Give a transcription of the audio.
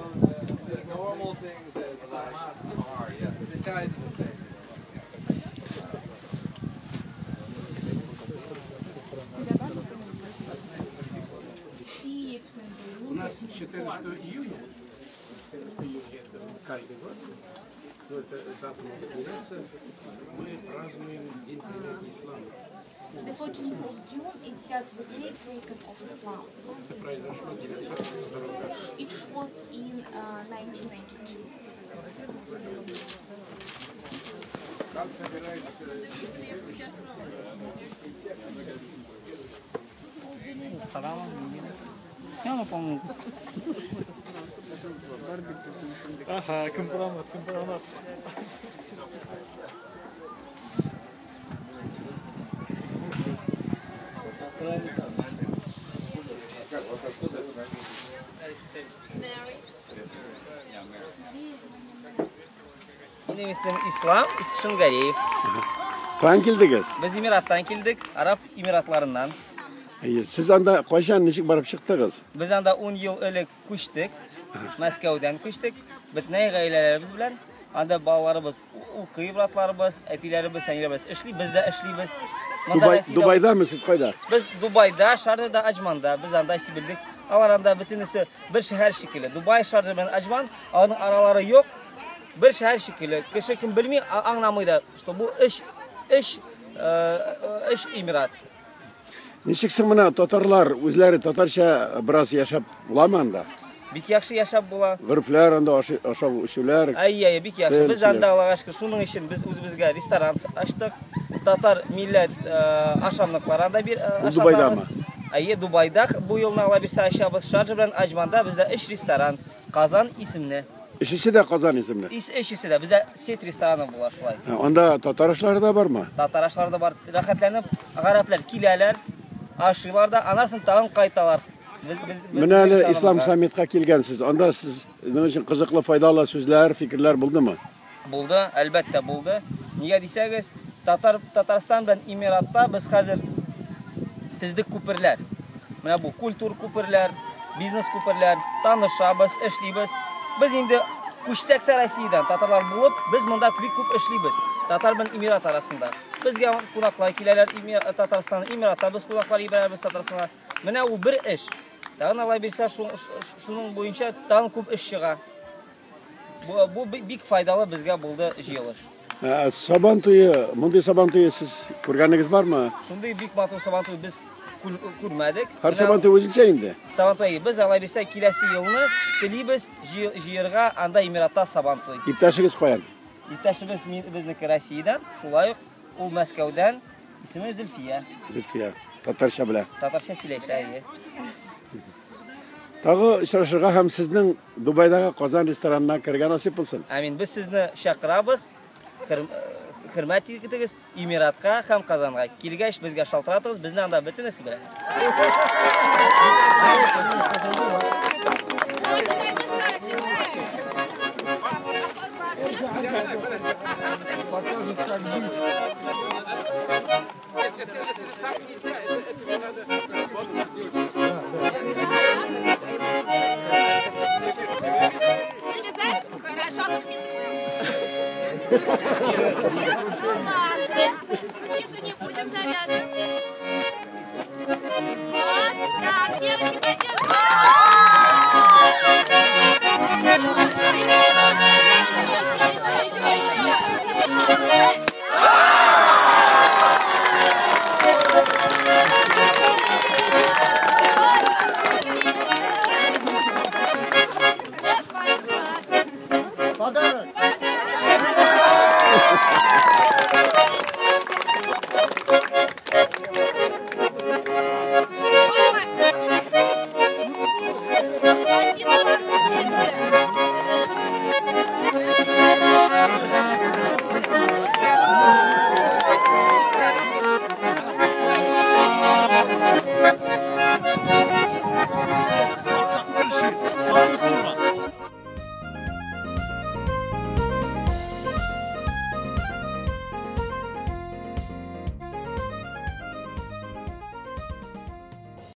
The normal things that are, yeah, the ties are the same. У нас 14 июня, 14 июня это каждый год, но это дата может меняться, мы празднуем День принятия ислама. The 14th of June is just the day taken of Islam. Это произошло в 1992 году. It was in 1992. Там собираются. Ага, компромат, компромат. Минем исемем Ислам Ишингареев. Каян килдегез? Без Эмираттан килдек, Араб Эмиратларыннан. Әйе, сез анда кайчан ничек барып чыктыгыз? Без анда 10 ел элек күчтек. Мәскәүдән күчтек. Бөтенләй гаиләләребез белән. Анда балаларыбыз укый, братларыбыз, әтиләребез, әниләребез эшли, без дә эшлибез. Дубай, Дубайдамы сез кайда? Без Дубайда, Шаржада, Аҗманда. Без анда сибелдек. Алар анда бөтенесе бер шәһәр шикелле. Дубай, Шаржа белән Аҗман, аларның аралары юк. Бер шәһәр шикелле. Кеше кем белми, аңламый да, что бу өч эмират. Ничек соң менә татарлар үзләре татарча бераз яшәп буламы анда? Бик яхшы яшәп була. Горефләр анда ашау эчүләр. Әйе, әйе, бик яхшы. Без анда Аллага шөкер, шуның өчен без үзебезгә ресторан ачтык. Татар милләт ашамлыклары анда бир ашатабыз. Дубайдамы? Әйе, Дубайда бу елны Алла бирсә ачабыз. Шаржа белән Аҗманда бездә 3 ресторан. Казан исемле. Өчесе дә Казан исемле. Өчесе дә. Бездә сеть рестораны була шулай. Анда татар ашлары да бармы? Татар ашлары да бар. Рәхәтләнеп гарәпләр киләләр, ашыйлар да, аннан соң тагын кайталар. Менә әле Ислам саммитка килгәнсез. Анда сезнең өчен кызыклы, файдалы сүзләр, фикерләр булдымы? Булды, әлбәттә булды. Нигә дисәгез, Татарстан белән Эмиратта без хәзер тездек күперләр. Менә бу культур күперләр, бизнес күперләр, танышабыз, эшлибез. Без инде күчсәк тә Россиядән татарлар булып, без монда бик күп эшлибез. Татар белән Эмират арасында. Безгә кунаклар киләләр Татарстан, Эмиратта без кунаклар ибәрәбез Татарстанга. Менә ул бер эш. Тагын Алла бирсә, шуның буенча тагын күп эш чыга. Бу бик файдалы безгә булды җыелыш. Сабан туе, мондый сабан туе сез күргәнегез бармы? Шундый бик матур сабан туе без күрмәдек. Һәр сабан туе үзенчә инде. Сабан туе без Алла бирсә киләсе елны телибез җыерга анда Эмиратта сабан туй. Иптәшегез каян? Иптәшебез безнеке Россиядән, шулай ук ул Мәскәүдән, исеме Зөлфия. Зөлфия, татарча белә. Татарча сөйләшә, әйе. Тагы очрашырга һәм сезнең Дубайдагы Казан ресторанына керергә насыйп булсын. Амин. Без сезне чакырабыз. Хөрмәт итегез Эмиратка һәм Казанга. Килгәч безгә шалтыратыгыз, безне анда бөтенесе белә. Завязать? Хорошо. Ну ладно, учиться не будем завязывать. Вот так, девочки, поддерживаем.